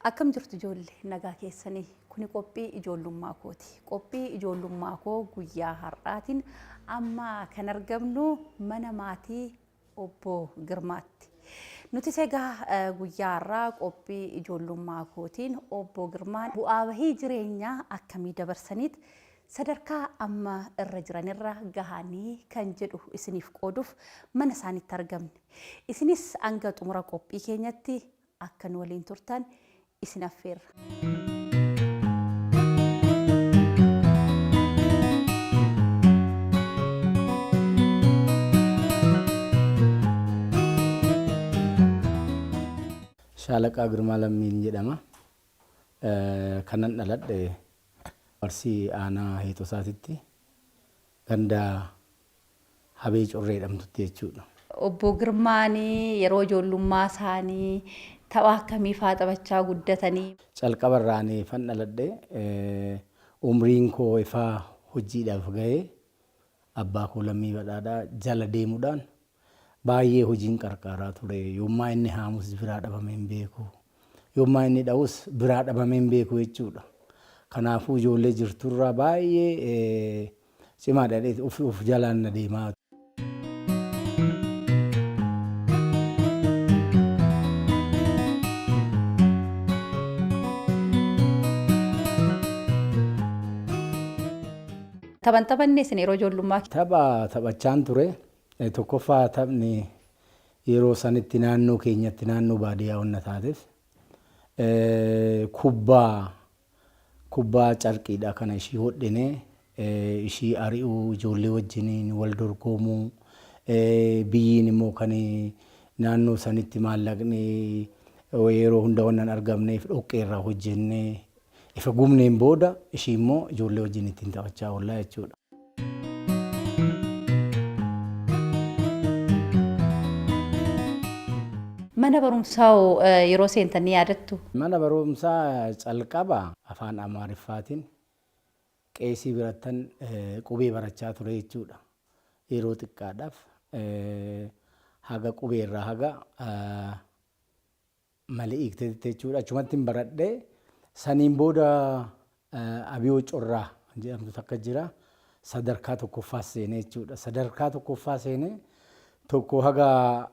Akkam jirtu ijoollee nagaa keessanii kuni qophii ijoollummaa kooti. Qophii ijoollummaa koo guyyaa har'aatiin amma kan argamnu mana maatii obbo Girmaatti. Nutis egaa guyyaa har'aa qophii ijoollummaa kootiin obbo Girmaan bu'aa bahii jireenyaa akkamii dabarsaniit sadarkaa amma irra jiranirra gahanii kan jedhu isiniif qooduuf mana isaanitti argamne. Isinis hanga xumura qophii keenyatti akka nu waliin turtan isin affeerra. Shaalaqaa Girmaa Lammiin jedhama. Kanan dhaladhe Arsii aanaa Heexosaatitti ganda Habee Corree jedhamtutti jechuudha. Obbo Girmaan yeroo ijoollummaa isaanii tapha akkamii faa taphachaa guddatanii? Calqaba irraa ani ifan dhaladhe umriin koo ifaa hojiidhaaf gahee abbaa koo Lammii Badhaadhaa jala deemuudhaan baay'ee hojiin qarqaaraa ture. Yommaa inni haamus biraa dhabamee hin beeku. Yommaa inni dha'us biraa dhabamee hin beeku jechuudha. Kanaafuu ijoollee jirturraa baay'ee cimaadha jedhee of of jalaan na deemaa. Taphan taphanne isin yeroo ijoollummaa? Tapha taphachaan ture. Tokkoffaa taphni yeroo sanitti naannoo keenyatti naannoo baadiyyaa wanna taateef kubbaa Kubbaa carqiidha kana ishii hodhinee ishii ari'uu ijoollee wajjiniin wal dorgoomuu biyyiin immoo kan naannoo sanitti maallaqni yeroo hunda waan hin argamneef dhoqqee irraa hojjennee ifa gubneen booda ishii immoo ijoollee wajjin ittiin taphachaa oollaa jechuudha. Mana barumsaa hoo yeroo seentan ni yaadattu? Mana barumsaa calqaba afaan Amaariffaatiin qeesii birattan qubee barachaa ture jechuudha. Yeroo xiqqaadhaaf haga qubeerraa haga Mali'iikteetitti jechuudha. Achumattin baradhe. Saniin booda Abiyoo Corraa kan jedhamtu takka jira. Sadarkaa tokkoffaas seenee jechuudha. Sadarkaa tokkoffaa seenee tokko haga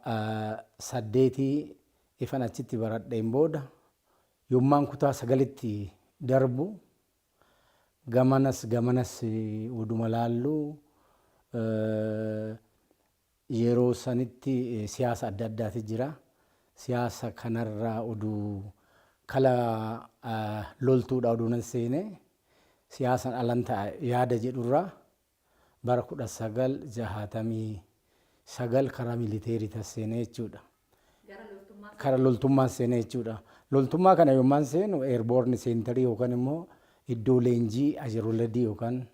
saddeetii ifan achitti baradheen booda yommaan kutaa sagalitti darbu gamanas gamanas oduma laallu Yeroo sanitti siyaasa adda addaati jira. Siyaasa kanarraa oduu kala loltuudha oduu nan seene siyaasan alan ta'a yaada jedhurraa bara 1969 karaa militeerii tas seene jechuudha. Kara loltummaan seene jechuudha. Loltummaa kana yommaan seenu airborne center yookaan immoo iddoo leenjii ajerooladii yookaan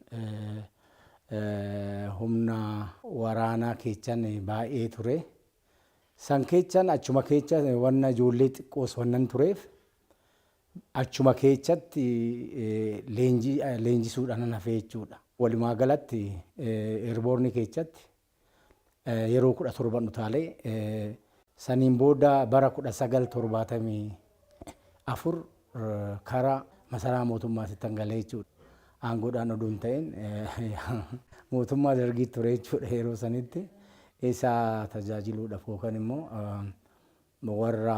humna waraanaa keechan baay'ee ture. San keechan achuma keecha wanna ijoollee xiqqoos wannan tureef achuma keechatti leenjisuudhaan nan hafee jechuudha. Walumaa galatti airborne keechatti yeroo 17 utaalee saniin booda bara 1974 kara masaraa mootummaatittan galee jechuudha. Aangoodhaan oduu hin ta'in mootummaa dargii ture jechuudha yeroo sanitti isa tajaajiluudhaaf yookaan immoo warra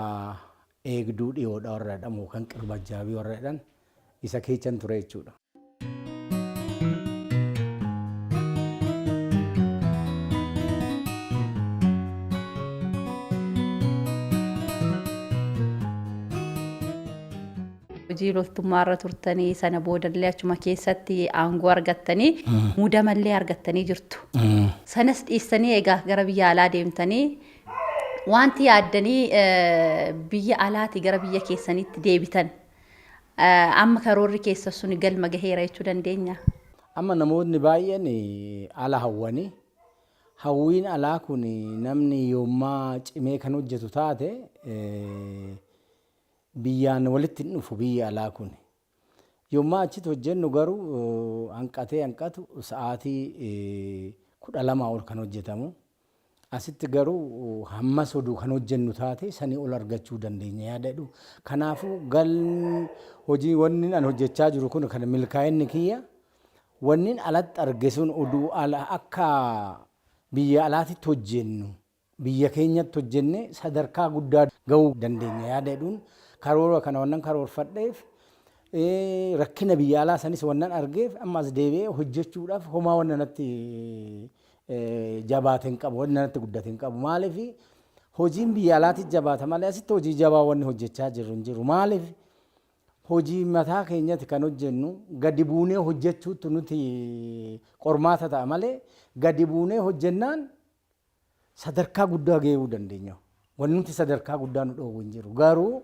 eegduu dhiyoodha warra jedhamu yookaan qirbajjaabii warra jedhan isa keechan ture jechuudha. Hojii loltummaa irra turtanii sana boodallee achuma keessatti aangoo argattanii muudamallee argattanii jirtu. Sanas dhiistanii egaa gara biyya alaa deemtanii wanti yaaddanii biyya alaatii gara biyya keessaniitti deebitan Amma karoorri keessan suni galma gaheera jechuu dandeenyaa? Amma namootni baay'een ala hawwani. Hawwiin alaa kun namni yommaa cimee kan hojjetu taate biyyaan walitti hin dhufu biyyi alaa kun. Yommaa achitti hojjennu garuu hanqatee hanqatu sa'aatii 12 ol kan hojjetamu. Asitti garuu hammas oduu kan hojjennu taate sanii ol argachuu dandeenya yaada jedhu. Kanaafuu galmi hojii wanni an hojjechaa jiru kun kan milkaa'inni kiyya wannin alatti arge sun oduu ala akka biyya alaatitti hojjennu biyya keenyatti hojjenne sadarkaa guddaa gahuu dandeenya yaada jedhuun karoora kana wannan karoorfadheef, rakkina biyya alaa sanis wannan argeef, amma as deebi'ee hojjechuudhaaf homaa wanna natti jabaate hin qabu, wanna natti guddate hin qabu. Maaliif? Hojiin biyya alaatti jabaata malee asitti hojii jabaa wanni hojjechaa jirru hin jiru. Maaliif? Hojii mataa keenyatti kan hojjennu gadi buunee hojjechuutti nuti qormaata ta'a malee, gadi buunee hojjennaan sadarkaa guddaa gahuu dandeenya. Wanni nuti sadarkaa guddaa nu dhoowwu hin jiru. Garuu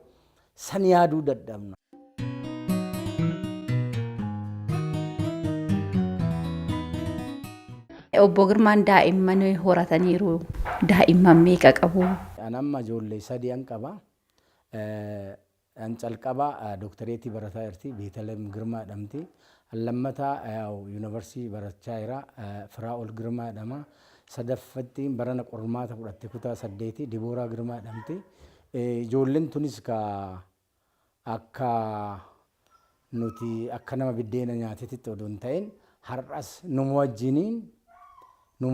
san yaaduu dadhabna. Obbo Girmaan daa'imman horataniiru. Daa'imman meeqa qabu? An amma ijoollee sadi an qaba. An calqaba dooktareetii barataa jirti. Beetalem Girmaa jedhamti. An lammataa yuunivarsiitii barachaa jira. Firaa'ol Girmaa jedhama. Sadaffatti barana qormaata fudhatte, kutaa 8, Dibooraa Girmaa jedhamti. Ijoolleen tunis ka akka nuti akka nama biddeena nyaatetitti odoo hin ta'in, har'as numa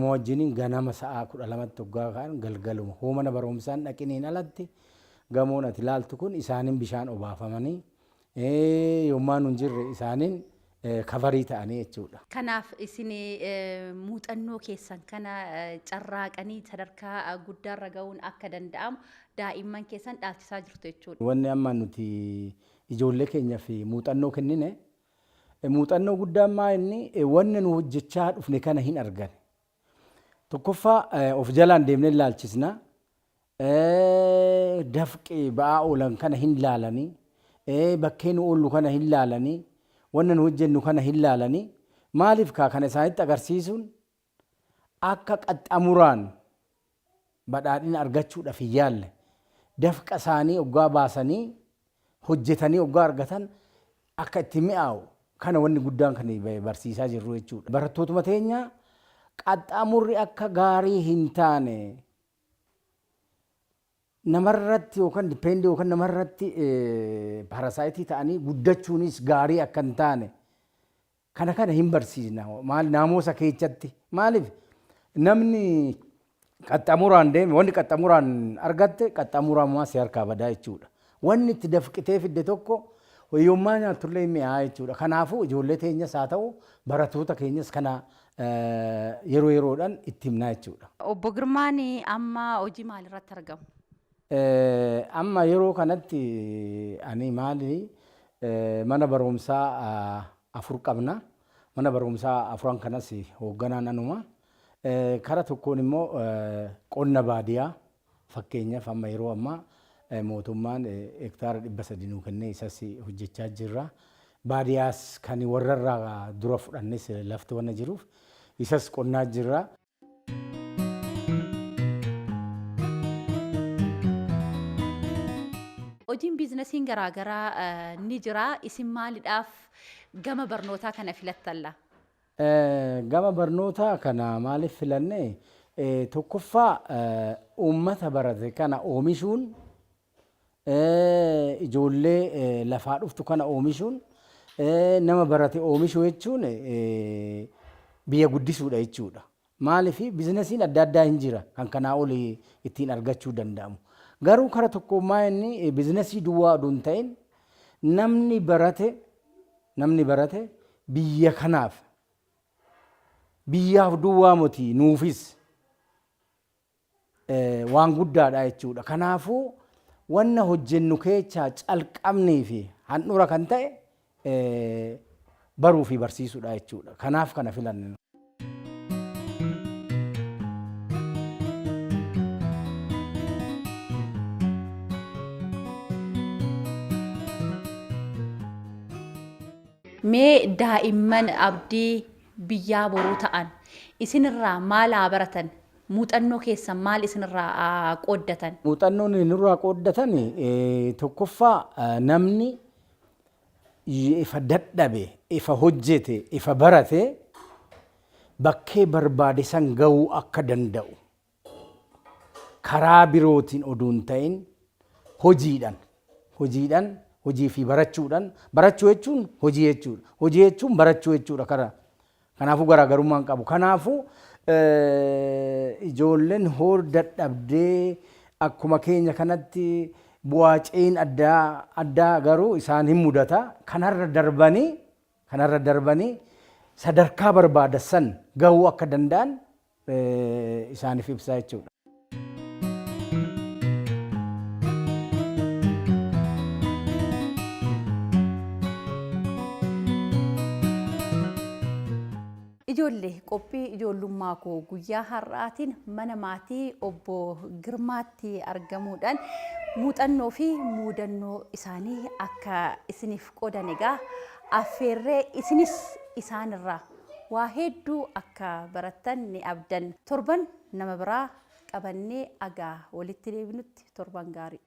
wajjiniin ganama sa'aa 12tti hoggaa ka'an, galgaluma hoo mana barumsaan dhaqiniin alatti, gamoon ati ilaaltu kun isaaniin bishaan obaafamanii, yommaa nun jirre isaaniin kafarii ta'anii jechuudha. Kanaaf isin muuxannoo keessan kana carraaqanii sadarkaa guddaarra ga'uun akka danda'amu daa'imman keessan dhaalchisaa jirtu jechuudha. Wanni amma nuti ijoollee keenyaaf muuxannoo kennine, muuxannoo guddaan maa inni wanni nu hojjechaa dhufne kana hin argan. Tokkoffaa, of jalaan deemnee ilaalchisna. Dafqee ba'aa oolan kana hin laalanii, bakkee nu oollu kana hin laalanii, wanna nu hojjennu kana hin laalanii. Maaliif kaa kana isaanitti agarsiisuun akka qaxxamuraan badhaadhina argachuudhaaf hin yaalle, dafqa isaanii hoggaa baasanii hojjetanii hoggaa argatan akka itti mi'aawu kana wanni guddaan kan barsiisaa jirru jechuudha. Barattootuma teenya qaxxaamurri akka gaarii hin taane, namarratti yookaan depend yookaan namarratti parasite ta'anii guddachuunis gaarii akka hin taane kana hin barsiisna. Maal naamusa keessatti, maaliif namni qaxxamuraan deeme, wanni qaxxamuraan argatte qaxxamuraan si harkaa badaa jechuudha. Wanni itti dafqitee fidde tokko hiyyummaa nyaattullee mi'aa jechuudha. Kanaafuu ijoollee teenyas haa ta'u barattoota keenyas kana yeroo yeroodhaan itti himnaa jechuudha. Obbo Girmaan amma hojii maalirratti argamu? Amma yeroo kanatti ani maali, mana barumsaa afur qabna. Mana barumsaa afuran kanas hoogganaan anuma. Kara tokkoon immoo qonna baadiyaa, fakkeenyaaf amma yeroo ammaa mootummaan hektaara 300 nuu kennee isas hojjechaa jirra. Baadiyaas kan warrarraa dura fudhannes lafti wanna jiruuf isas qonnaa jirra. Hojiin biizinasiin garaagaraa ni jira. Isin maaliidhaaf gama barnootaa kana filattalla? Gama barnootaa kana maaliif filanne? Tokkoffaa, uummata barate kana oomishuun, ijoollee lafaa dhuftu kana oomishuun, nama barate oomishuu jechuun biyya guddisuudha jechuudha. Maaliif? Biizinasiin adda addaa hin jira kan kanaa olii ittiin argachuu danda'amu. Garuu kara tokkummaa inni biizinasii duwwaa oduu hin ta'in, namni barate biyya kanaaf, biyyaaf duwwaa miti, nuufis waan guddaadha jechuudha. Kanaafuu wanna hojjennu keessaa calqabnii fi handhura kan ta'e baruu fi barsiisuudha jechuudha. Kanaaf kana filanne. Mee daa'imman abdii biyyaa boruu ta'an isinirraa maal haa baratan? Muuxannoo keessan maal isinirraa haa qooddatan? Muuxannoon nurraa qooddatan, tokkoffaa, namni ifa dadhabe, ifa hojjete, ifa barate bakkee barbaade san gahuu akka danda'u. Karaa birootiin oduu hin ta'in hojiidhaan, hojiidhaan, hojii fi barachuudhaan, barachuu jechuun hojii jechuudha. Hojii jechuun barachuu jechuudha karaa. Kanaafuu garaagarummaa hin qabu. Kanaafuu ijoolleen hoo dadhabdee akkuma keenya kanatti bu'aa ce'iin addaa addaa garuu isaan hin mudata. Kanarra darbanii sadarkaa barbaadan san gahuu akka danda'an isaaniif ibsaa jechuudha. Ijoollee, qophii ijoollummaa koo guyyaa har'aatiin mana maatii obbo Girmaatti argamuudhaan muuxannoo fi muudannoo isaanii akka isiniif qoodan egaa affeerree, isinis isaanirraa waa hedduu akka barattan ni abdan. Torban nama biraa qabannee agaa walitti deebinutti torban gaarii.